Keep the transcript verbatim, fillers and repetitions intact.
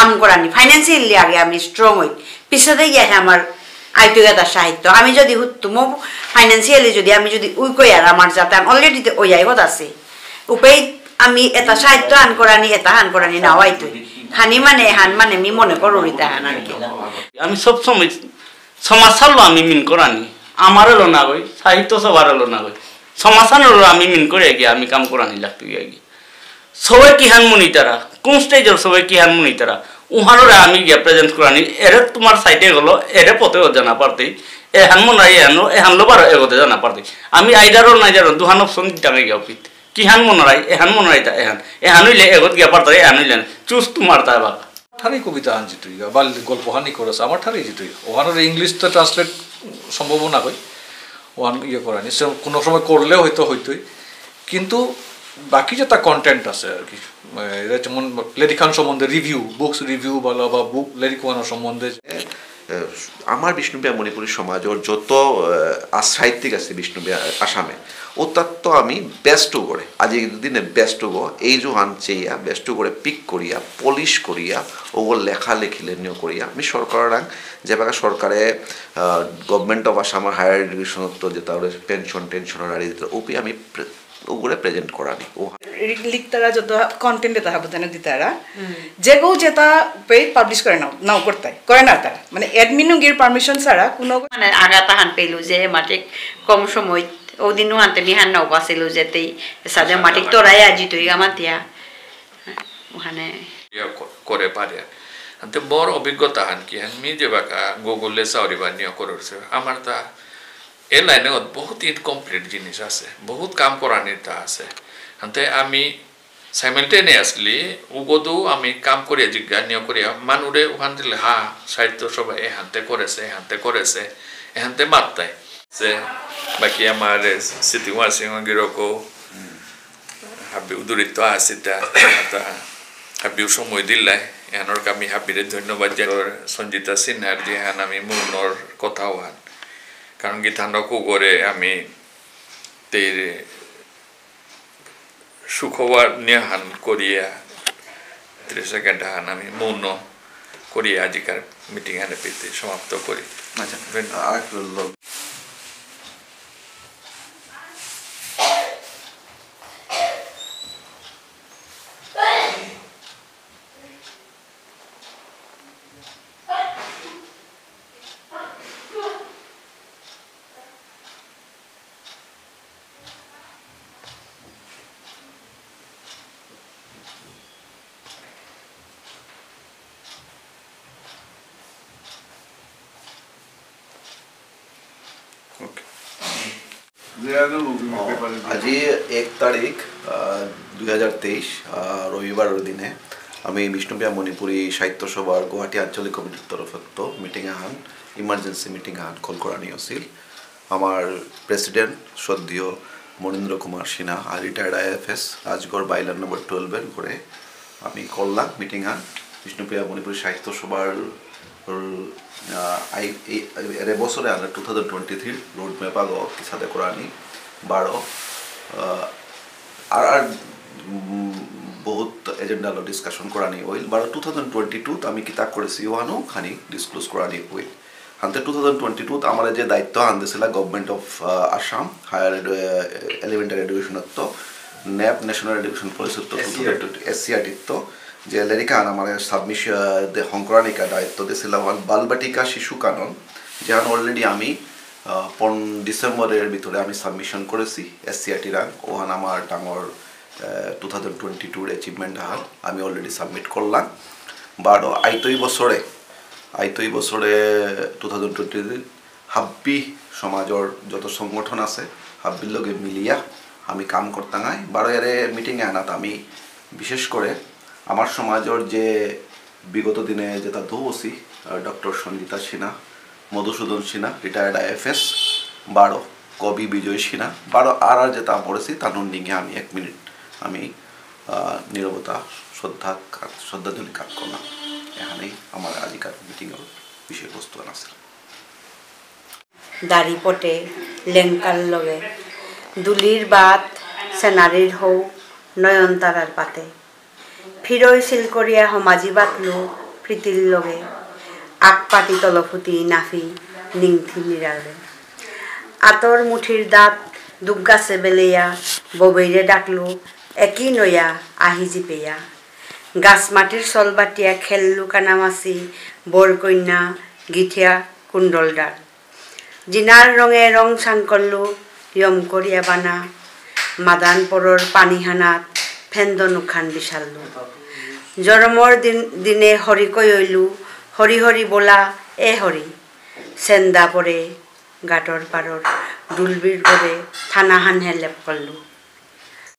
কাম করানি, financially আগে আমি strong হই, পিছতে গিয়ে আমার আইতো এটা সাহিত্য। আমি যদি হুত্তুমো financially যদি আমি যদি উইক হই আর আমার যাতে already তো ওই আইগত আছে, উপায় আমি এটা সাহিত্য আন করানি, এটা আন করানি না হয়তো। খানি মানে হান মানে আমি মনে করুরি তা হান আর কি। আমি সব সময় সমাজ হানলো আমি মিন করানি, আমার হলো না গই, সাহিত্য সভার হলো না গই, সমাজ হানলো আমি মিন করে গিয়ে আমি কাম করানি লাগতে গিয়ে গিয়ে। সবাই কিহান মনিতারা, কোন স্টেজর সবাই কিহান মনিতারা, উহানরে আমি গিয়া প্রেজেন্ট করানি, এরে তোমার সাইডে গেলো, এরে পথে জানা পারতেই, এহান মনাই এহান, এহান লো বারো এগোতে জানা পারতেই। আমি আইডারও নাই জানো, দুহান অপশন দিতাম গিয়া অফিস। কিহান মনারাই, এহান মনারাই তা এহান। এহান হইলে এগোত গিয়া পারতারে, এহান হইলে চুজ তোমার তা বাকা। ঠারেই কবিতা আন জিতুইগা, বা গল্প হানি করেছে, আমার ঠারেই জিতুইগা। ওহানরে ইংলিশ তো ট্রান্সলেট সম্ভব না হয়, ওহান ইয়ে করানি। সে কোনো সময় করলেও হয়তো হইতই। কিন্তু বাকি যেটা কন্টেন্ট আছে আর কি, এ, এরা যেমন লেরিকহান সম্বন্ধে রিভিউ, বুকস রিভিউ বলো বা বুক লেরিক ওহানর সম্বন্ধে। এ, আমার বিষ্ণুপ্রিয়া মণিপুরী সমাজর যত, এ, আ-, সাহিত্যিক আছে বিষ্ণুপ্রিয়া আসামে, ও তার তো আমি বেস্ট করে, আজি দিনে বেস্ট গো, এই জুহান চেয়া বেস্ট করে পিক করিয়া, পলিশ করিয়া, ওগো লেখা লেখিলে নিয়ে করিয়া, আমি সরকার রাং, যে বাকা সরকারে, আ, গভর্নমেন্ট অফ আসামর হায়ার এডুকেশন তো যেটা ওরে পেনশন টেনশন আর দিতে, ওপি আমি প্রে-, ওগুলো প্রেজেন্ট করানি। ও রি-, লিখতারা যত কন্টেন্ট এটা হবে, তাহলে দিতারা। হুম। যেগো যেটা পে পাবলিশ করে নাও, নাও করতে, করে না তারা। মানে অ্যাডমিন গির পারমিশন ছাড়া কোনো মানে আগাতা হান পেলু যে মাঠে কম সময়, ওদিনও হানতে মি হান নাও পাসিলু যেতেই, সাদে আচ্ছা, মাঠে আচ্ছা। তোরাই আজি তুই গামাতিয়া। ওখানে ইয়ে ক-, করে পারে। হানতে বড় অভিজ্ঞতা হান কি হান মি যে বাকা Google-এ চাউরি বানিয়ে করে উঠছে। আমার তা এ লাইনে বহুত ইনকমপ্লিট জিনিস আছে, বহুত কাম করানির তা আছে। হানতে আমি সাইমালটেনিয়াসলি উগদু আমি কাম করিয়া জিজ্ঞাসা নিয়ে করিয়া মানুরে ওখান দিলে হা সাহিত্য সভা এহানতে করেছে, এহানতে করেছে, এহানতে মাত্তায়। যে বাকি আমার সিটি ওয়াসিং গিরকো হাবি উদুরিত আসিতা, আতা হাবিও সময় দিলাই, এহানর আমি হাবিরে ধন্যবাদ জানাই। সঞ্জিতা সিনহার যে হান আমি মনর কথা হান। কারণ কি ঠান্ডা কুগরে আমি তেরে সুখবর নিয়ে হান করিয়া ত্রিশ সেকেন্ড হান আমি মৌন করিয়া আজিকার মিটিং হান এপেইতে সমাপ্ত করি। আচ্ছা, ধন্যবাদ। আর একটু ল- Okay. আজি এক তারিখ, আহ, দুই হাজার তেইশ, আহ, রবিবারর দিনে আমি বিষ্ণুপ্রিয়া মণিপুরী সাহিত্য সভার গুয়াহাটি আঞ্চলিক কমিটির তরফত মিটিং আহান, ইমার্জেন্সি মিটিং আহান কল করানি আছিল। আমার প্রেসিডেন্ট শ্রদ্ধেয় মনীন্দ্র কুমার সিনহা, আর রিটায়ার্ড আইএফএস, রাজগড় বাইলান নম্বর টুয়েলভের ঘরে আমি করলাম মিটিং আন। বিষ্ণুপ্রিয়া মণিপুরী সাহিত্য সভার, আহ, আই-, এই, এরে বছরে আমরা two thousand twenty three road map আগো কিসাদে করানি বারো, আহ, আর, আর, উম, বহুত এজেন্ডা লো ডিসকাশন করানি হইল। বারো টু থাউজেন্ড টোয়েন্টি টু আমি কিতা করেছি ওহানো খানি ডিসক্লোজ করানি হইল। হানতে টু থাউজেন্ড টোয়েন্টি টু আমার যে দায়িত্ব আন দিছিলা government of, ah, Assam higher edu-, ah, elementary education তো, ন্যাপ ন্যাশনাল এডুকেশন পলিসি তো, SCERT. Two thousand twenty, SCERT তো, যে লেরিক আন আমার সাবমিশন, আহ, দে-, হংকরানিকা দায়িত্ব দিছিলা ওহান বালবাটিকা শিশু কানন, যেহান অলরেডি আমি, আহ, পন-, ডিসেম্বরের ভিতরে আমি সাবমিশন করেছি এসসিইআরটি রাং, ওহান আমার ডাঙর টু থাউজেন্ড টোয়েন্টি টুর অ্যাচিভমেন্ট আহান আমি অলরেডি সাবমিট করলাম। বারো আইতই বছরে, আইতই বছরে টু থাউজেন্ড টোয়েন্টি হাব্বি সমাজর যত সংগঠন আছে, হাব্বির লগে মিলিয়া আমি কাম করতাঙাই। বারো এরে মিটিং এ আনাত আমি বিশেষ করে আমার সমাজর যে বিগত দিনে যেটা দৌসি, আহ, ডক্টর সঞ্জিতা সিনহা, মধুসূদন সিনহা, রিটায়ার্ড আইএফএস, বারো কবি বিজয় সিনহা, বারো আর আর যেটা পড়েছি, তানুর নিঙে আমি এক মিনিট আমি, আহ, নীরবতা, শ্রদ্ধা, শ্রদ্ধাঞ্জলি কাজ করলাম। এখানেই আমার আজিকার মিটিংর বিষয়বস্তু আছে। দাড়ি পটে লেংকার লগে, দুলির বাত সেনারির হৌ নয়নতারার পাতে। ফিরই সিলকরিয়া সমাজি বাতলু, প্রীতির লগে। আক পাতি তলফুতি নাফি নিংথি নিরালে। আতর মুঠির দাঁত দুগ্গাসে বেলেয়া ববেইরে ডাকলু, একই নয়া আহি জিপেয়া। গাছ মাটির সলবাটিয়া খেললু কানামাসি, বরকন্যা গিঠিয়া কুণ্ডলডার। জিনার রঙে রং সাংকল্লু, ইয়ম করিয়া বানা। মাদান পরর পানিহানাত ফেন্দন উখান বিশাল্লু। জরমর দিন, দিনে হরি কয়লু, হরি হরি বোলা এ হরি। সেন্দা পরে গাটর পারর ডুলবির গরে থানাহান হেলেপ করলু।